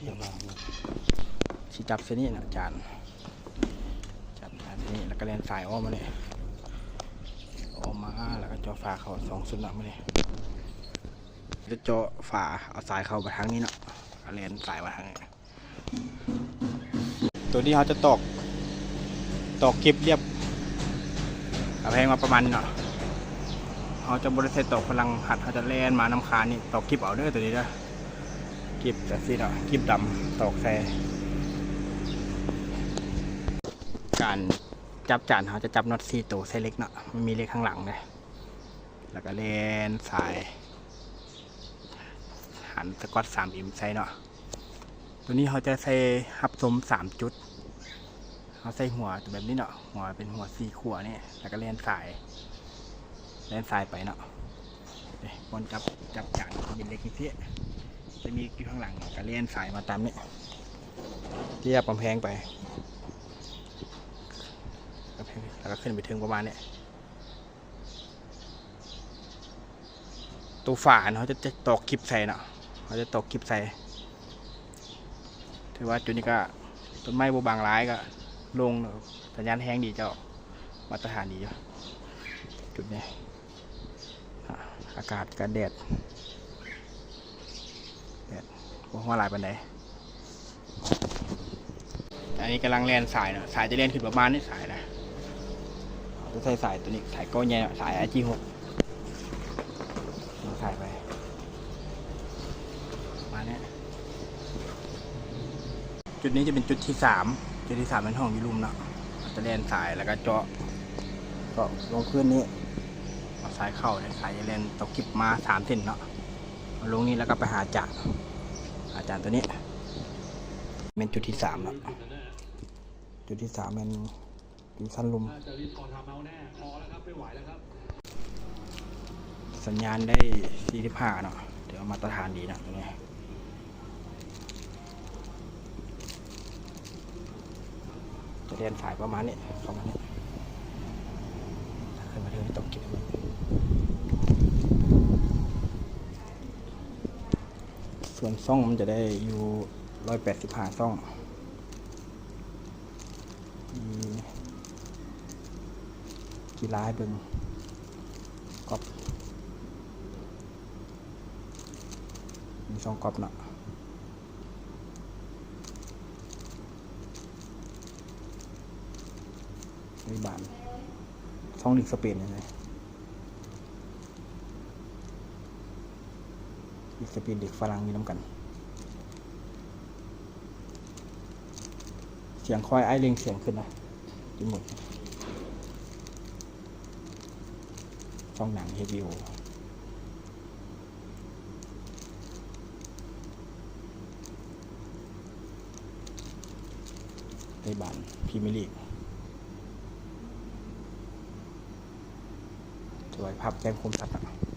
ຊິຈັບໃສ່ນີ້ນະ ຈານ ຈັບມາໃສ່ນີ້ ແລ້ວກໍແລ່ນສາຍອ້ອມມານີ້ ອ້ອມມາ ແລ້ວກໍເຈາະຝາເຂົ້າສອງຊຸດນະ ມານີ້ ຈະເຈາະຝາ ເອົາສາຍເຂົ້າໄປທາງນີ້ເນາະ ກໍແລ່ນສາຍມາທາງນີ້. ໂຕນີ້ເຮົາຈະຕອກ ຕອກກິບລຽບ ເອົາແພງມາປະມານນີ້ເນາະ ເຮົາຈະບໍ່ໄດ້ໃຊ້ຕອກພະລັງຮັດ ເຮົາຈະແລ່ນມານຳຄານນີ້ ຕອກກິບເອົາເດີ ໂຕນີ້ເດີ ກິບຈັ່ງຊີ້ເນາະ ກິບດຳ ຕອກໃສ່ ການຈັບຈານ ເຮົາຈະຈັບນັອດສີ່ໂຕໃສ່ເຫຼັກເນາະ ມັນມີເຫຼັກຂ້າງຫຼັງເດ້ ແລ້ວກໍແລ່ນສາຍ ຫັນສະກອດສາມເອັມໃສ່ເນາະ. ໂຕນີ້ເຮົາຈະໃສ່ຮັບຊົມສາມຈຸດ ເຮົາໃສ່ຫົວແບບນີ້ເນາະ ຫົວເປັນຫົວສີ່ຂົວນີ້ ແລ້ວກໍແລ່ນສາຍ ແລ່ນສາຍໄປເນາະ ເດ້ ບ່ອນຈັບ ຈັບຈານເປັນເຫຼັກຈັ່ງຊີ້ ຈະມີຢູ່ຂ້າງຫຼັງ ກໍແລ່ນສາຍມາຕາມນີ້ ລຽບກຳແພງໄປ ກຳແພງ ແລ້ວກໍຂຶ້ນໄປເຖິງປະມານນີ້. ໂຕຝາເຮົາຈະ ຈະຕອກກິບໃສ່ເນາະ ເຮົາຈະຕອກກິບໃສ່ ຖືວ່າຈຸດນີ້ກໍຕົ້ນໄມ້ບໍ່ບັງຫຼາຍ ກໍໂລ່ງ ສັນຍານແຮງດີເຈົ້າ ມາດຕະຖານດີຢູ່ ຈຸດນີ້ ອາ ອາກາດກໍແດດ ແດດບໍ່ຮ້ອນຫຼາຍປານໃດ. ອັນນີ້ກຳລັງແລ່ນສາຍເນາະ ສາຍຈະແລ່ນຂຶ້ນປະມານນີ້ ສາຍນະ ເຮົາຈະໃຊ້ສາຍໂຕນີ້ ສາຍກ້ອນໃຫຍ່ເນາະ ສາຍໄອຈີຫົກ ສາຍໄປປະມານນີ້. ຈຸດນີ້ຈະເປັນຈຸດທີສາມ ຈຸດທີສາມແມ່ນຫ້ອງຢູ່ລຸ່ມເນາະ ເຮົາຈະແລ່ນສາຍ ແລ້ວກໍເຈາະ ເຈາະລົງພື້ນນີ້ ເອົາສາຍເຂົ້າ ແລະ ສາຍຈະແລ່ນຕອກກິບມາສາມເສັ້ນເນາະ. ເອົາລົງນີ້ແລ້ວກໍໄປຫາຈານ ຫາຈານໂຕນີ້ ແມ່ນຈຸດທີສາມເນາະ ຈຸດທີສາມແມ່ນຢູ່ຊັ້ນລຸ່ມ ສັນຍານໄດ້ສີ່ສິບຫ້າເນາະ ຖືວ່າມາດຕະຖານດີເນາະ ໂຕນີ້ ຈະແລ່ນສາຍປະມານນີ້ ປະມານນີ້ ຖ້າຂຶ້ນມາເທິງນີ້ຕ້ອງເກັບ ສ່ວນຊ່ອງມັນຈະໄດ້ຢູ່ຮ້ອຍແປດສິບຫ້າຊ່ອງ ມີກິລາໃຫ້ເບິ່ງ ກອບ ມີຊ່ອງກອບເນາະ. ໃນບ້ານ ຊ່ອງລີກສະເປນນີ້ນະ ລີກສະເປນ ລີກຝຣັ່ງຢູ່ນຳກັນ ສຽງຄອຍອ້າຍເລັ່ງສຽງຂຶ້ນນະ ຢູ່ໝົດ ຊ່ອງໜັງ ເຮັດວິດີໂອ ໃນບ້ານ ພຣີເມຍລີກ ສວຍ ພາບແຈ້ງຄົມຊັດເນາະ.